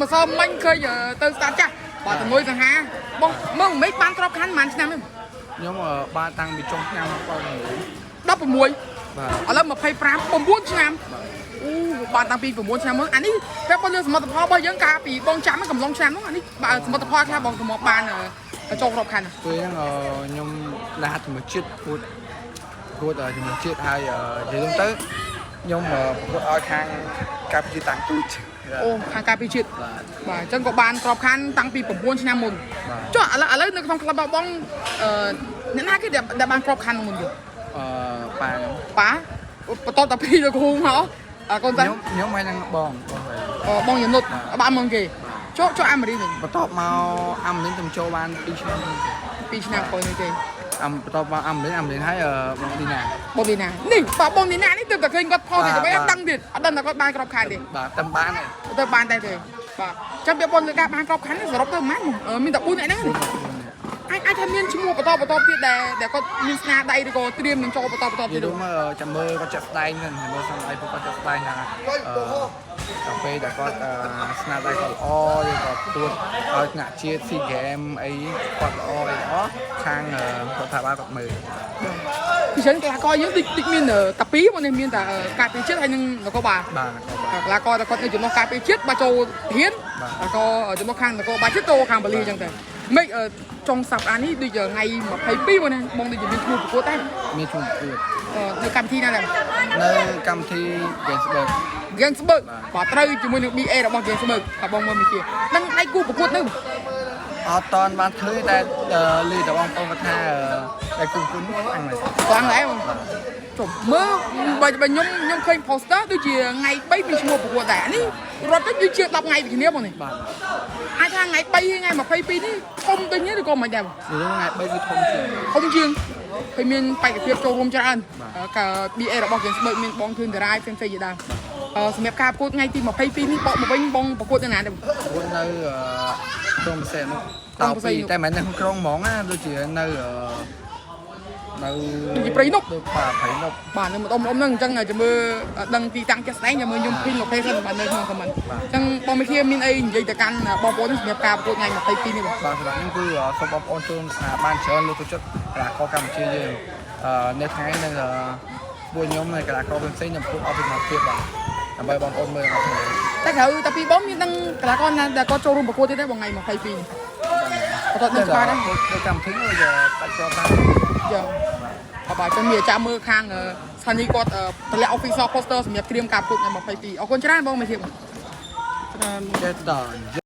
ម្សិលមិញឃើញទៅស្តាតចាស់បាទតមួយសង្ហាបងមើលមិនបានក្របខ័ណ្ឌប៉ុន្មានឆ្នាំទេ ខ្ញុំបានតាំងពីចុងឆ្នាំ2016 16 បាទ ឥឡូវ25 9ឆ្នាំអូបានតាំងពី9ឆ្នាំមកអានេះតែបងលើសមិទ្ធផលរបស់យើងកាលពីបងចាំកំឡុងឆ្នាំហ្នឹងអានេះបាទសមិទ្ធផលខ្លះបងទៅមកបានចូលក្របខ័ណ្ឌ ពេលហ្នឹងខ្ញុំដែលហាត់ជាមួយជាតិពួតពួតជាមួយជាតិហើយនិយាយទៅខ្ញុំប្រកួតឲ្យខាងកម្ពុជាតាំងទូច អូខាងការពីជាតិ បាទ បាទអញ្ចឹងក៏បានក្របខ័ណ្ឌតាំងពី9ឆ្នាំមុន បាទ ចុះឥឡូវនៅក្នុងក្លឹបរបស់បងអឺអ្នកណាគេដែលបានក្របខ័ណ្ឌមុនយើង អឺប៉ាខ្ញុំ ប៉ាបន្ទាប់តែពីលោកគ្រូមកអាកូនតា ខ្ញុំខ្ញុំហើយនឹងបងបងហើយ អបងយនុតបានមុនគេចូលចូលអាមេរិកវិញ បន្ទាប់មកអាមេរិកទៅចូលបាន2ឆ្នាំទេ 2ឆ្នាំក្រោយនេះទេ អាបន្ទាប់មកអាមេរិកអាមេរិកហើយបងឌីណា បងឌីណានេះបាទបងឌីណានេះទើបតែឃើញគាត់ផុសទេតែអត់ដឹងទៀតអត់ដឹងថាគាត់បានក្របខ័ណ្ឌទេ បាទតែបានទេ ទៅបានតែទេបាទចាំពាក់ព័ន្ធលើការបានក្របខ័ណ្ឌនេះសរុបទៅប៉ុន្មានមានតែ4នាក់ហ្នឹងអាចថាមានឈ្មោះបន្តបន្តទៀតដែលគាត់មានស្នាដៃឬក៏ត្រៀមនឹងចូលបន្តបន្ត និ ទៀត យាយរួមចាំមើលគាត់ចាក់ស្ដែងហ្នឹងមើលស្នាដៃពួកគាត់ចាក់ស្ដែងថាអឺដល់ពេលដែលគាត់ស្នាដៃគាត់ល្អឬក៏ប្រកួតឲ្យថ្នាក់ជាតិ SEA Games អីគាត់ល្អអីល្អខាងរដ្ឋាភិបាលគាត់មើល ពីច្រើនកីឡាករយើងដូចមានតាពីមកនេះមានតែការពារជាតិហើយនឹងនគរបាល បាទ កីឡាករតែគាត់នៅចំណុះការពារជាតិបាទចូលហ៊ានแล้วក៏ចំណុះខាងនគរបាលជាតិចូលខាងបាលីអញ្ចឹងទៅមិនចុងសប្តាហ៍នេះដូចថ្ងៃ22មកនេះបងដូចជាមានឈ្មោះប្រកួតដែរ មានឈ្មោះប្រកួត នៅកម្មវិធីណាដែរ នៅកម្មវិធី Gamesburg Gainsbourg បាទត្រូវជាមួយនឹង BA របស់ Gainsbourg បាទបងមើលមួយទៀតនឹងដៃគូប្រកួតនៅ អត់តន់បានឃើញតែលីតបងប្អូនគាត់ថាតែគុំគុណខ្លាំងណាស់ ខ្លាំងដែរបងជុំមើលបើខ្ញុំឃើញ poster ដូចជាថ្ងៃ3មានឈ្មោះប្រកួតដែរអានេះរត់ទៅដូចជា10ថ្ងៃដូចគ្នាបងនេះ បាទ អាចថាថ្ងៃ3ថ្ងៃ22នេះធំដូចនេះឬក៏មិនដែរបង និយាយថ្ងៃ3គឺធំជាង ធំជាងហើយមានបេក្ខភាពចូលរួមច្រើនក៏ BA របស់ Gainsbourg មានបងធឿនតារាយផ្សេងៗជាដើមសម្រាប់ការប្រកួតថ្ងៃទី22នេះបកមកវិញបងប្រកួតនៅណាដែរបង ប្រកួតនៅក្រុងពិសេសនោះ ក្រុងពិសេសនោះ តែមិនមែននៅក្នុងក្រុងហ្មងណាដូចជានៅនៅ ដូចជាព្រៃនប់ ដូចបាទព្រៃនប់ បាទនៅម្ដុំម្ដុំហ្នឹងអញ្ចឹងចាំមើលដឹងទីតាំងជាក់ស្ដែងចាំមើលខ្ញុំ pin location បាទនៅក្នុង comment អញ្ចឹងបងមេធាមានអីនិយាយទៅកាន់បងប្អូនសម្រាប់ការប្រកួតថ្ងៃ22នេះបង បាទសម្រាប់ខ្ញុំគឺសូមបងប្អូនចូលស្នាបានច្រើនលើកទឹកចិត្តកីឡាករកម្ពុជាយើងនៅថ្ងៃនេះពួកខ្ញុំនៅកីឡាករផ្សេងៗនឹងប្រកួតអស់ពីសមត្ថភាពបាទដើម្បីបងប្អូនមើលអស់គ្នា តែក្រៅតែពីបងមានដឹងកីឡាករណាដែលគាត់ចូលរួមប្រកួតទៀតទេបងថ្ងៃ22នេះគាត់ដឹងច្បាស់ដែរ នៅកម្មវិធីនោះដាច់ជាប់តាម យ៉ាងបាទអញ្ចឹងមានចាំមើលខាងស្ថានីយ៍គាត់តម្លាក់ official poster សម្រាប់ត្រៀមការប្រកួតថ្ងៃ22អរគុណច្រើនបងមេធា ច្រើនចេះត